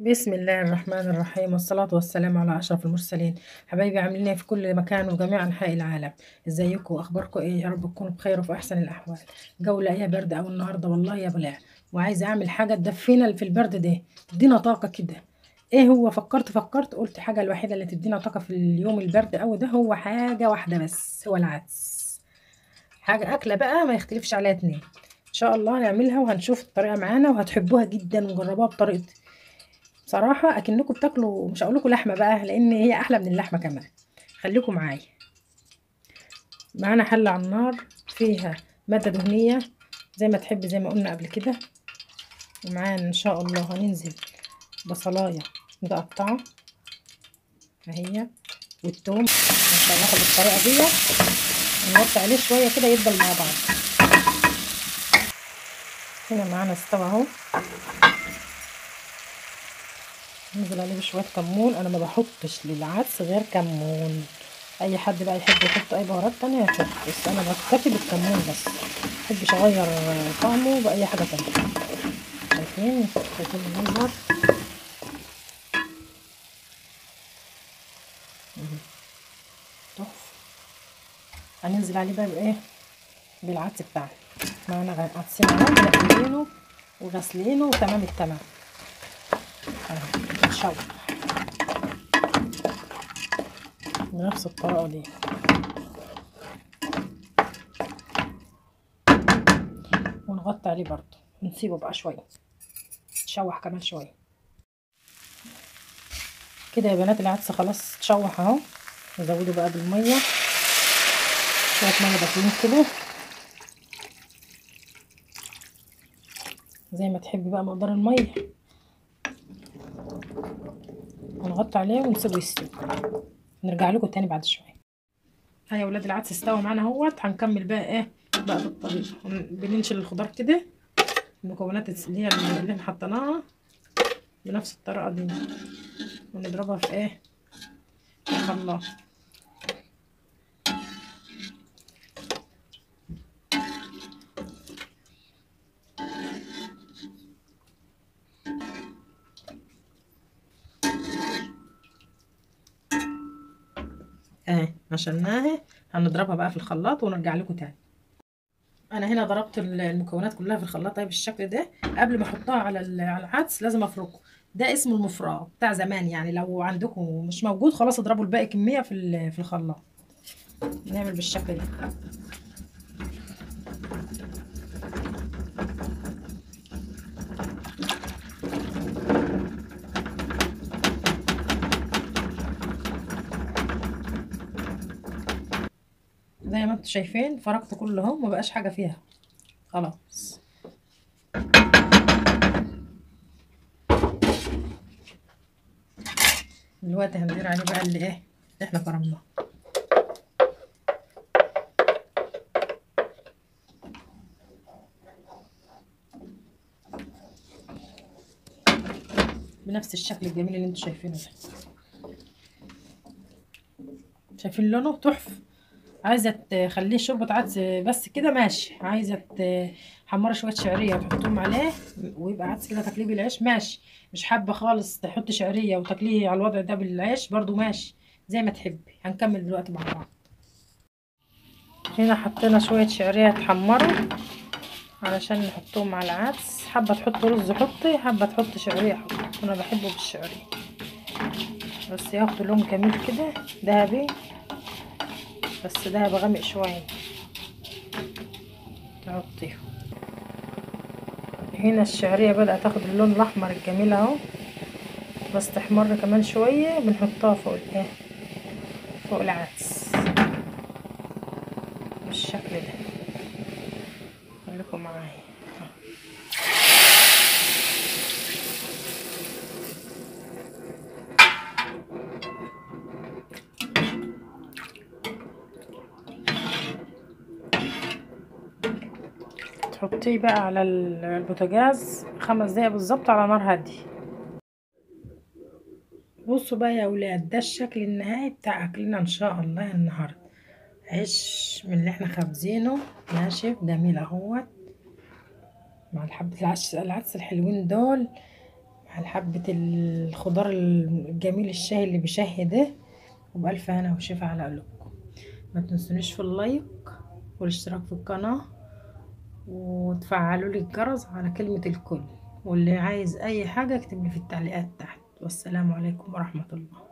بسم الله الرحمن الرحيم، والصلاة والسلام على أشرف المرسلين. حبايبي عاملين ايه في كل مكان وجميع أنحاء العالم؟ ازيكم واخباركم ايه؟ يا رب تكونوا بخير وفي أحسن الأحوال. جو ايه برد أوي النهارده والله يا بلاء، وعايزة أعمل حاجة تدفينا في البرد ده، تدينا طاقة كده. ايه هو؟ فكرت قلت حاجة الوحيدة اللي تدينا طاقة في اليوم البرد أوي ده هو حاجة واحدة بس، هو العدس. حاجة أكلة بقى ما يختلفش عليها اتنين. إن شاء الله هنعملها وهنشوف الطريقة معانا وهتحبوها جدا، وجربوها بطريقتي بصراحة اكنكم بتاكلوا، مش هقول لكم لحمه بقى لان هي احلى من اللحمة كمان. خليكم معايا. معانا حله على النار فيها مادة دهنية زي ما تحب، زي ما قلنا قبل كده. ومعانا ان شاء الله هننزل بصلايه متقطعه اهي، والثوم هنشوحه بالطريقة دي، نوطي عليه شوية كده يفضل مع بعض. هنا معانا استوى اهو، ننزل عليه بشوية كمون. انا ما بحطش للعدس غير كمون، اي حد بقى يحب يحط اي بهارات تانية يحط، بس انا بكتفي بالكمون بس، مبحبش اغير طعمه باي حاجة تانية. شايفين المنظر؟ تحفة. هننزل عليه بقى بايه؟ بالعدس بتاعنا. معانا عدسين اهو منقيينه وغسلينه وتمام التمام. نشوح بنفس الطريقة دي. ونغطي عليه برضو، نسيبه بقى شوية تشوح كمان شوية كده يا بنات. العدس خلاص اتشوح اهو، نزوده بقى بالمية، شوية مية دافيين كده زي ما تحبي بقى مقدار المية. هنغطي عليه ونسيبه يستوي، نرجع لكم تاني بعد شوية. ها يا ولاد العدس استوى معانا اهوت. هنكمل بقى ايه بقى بالطريقة. بننشل الخضار كده، المكونات اللي هي اللي احنا حطيناها بنفس الطريقة دي، ونضربها في ايه؟ في الخلاط. اهي نشلناها، هنضربها بقى في الخلاط ونرجع لكم تاني. انا هنا ضربت المكونات كلها في الخلاط اهي بالشكل ده. قبل ما احطها على العدس لازم افركه، ده اسمه المفراه بتاع زمان يعني، لو عندكم مش موجود خلاص اضربوا الباقي كمية في الخلاط. نعمل بالشكل ده. زي ما انتم شايفين فركت كلهم، ما بقاش حاجة فيها خلاص. دلوقتي هندير عليه بقى اللي ايه اللي احنا فرمناه. بنفس الشكل الجميل اللي انتم شايفينه ده. شايفين لونه تحفة. عايزه تخليه شوربة عدس بس كده ماشي، عايزه تحمري شوية شعرية وتحطهم عليه ويبقى عدس كده تاكليه بالعيش ماشي، مش حابة خالص تحطي شعرية وتاكليه على الوضع ده بالعيش برضو ماشي، زي ما تحبي. هنكمل دلوقتي مع بعض. هنا حطينا شوية شعرية اتحمروا علشان نحطهم على العدس. حابة تحطي رز حطي، حابة تحطي شعرية حطي، انا بحبه بالشعريه بس ياخدوا لون جميل كده ذهبي، بس ده بغمق شوية. نحطيه هنا. الشعرية بدأت تاخد اللون الاحمر الجميل اهو، بس تحمر كمان شوية بنحطها فوق الايه، فوق العدس بالشكل ده. خليكم معايا. تحطيه بقى على البوتاجاز 5 دقايق بالظبط على نار هادية. بصوا بقى يا اولاد، ده الشكل النهائي بتاع اكلنا ان شاء الله النهارده. عيش من اللي احنا خابزينه ناشف جميل اهوت، مع حبه العدس الحلوين دول، مع حبة الخضار الجميل الشهي اللي بيشهي ده. وبألف هنا وشفا على قلوبكم. ما تنسونيش في ال like والاشتراك في القناة، وتفعلوا لي الجرس على كلمة الكل، واللي عايز اي حاجة اكتب لي في التعليقات تحت. والسلام عليكم ورحمة الله.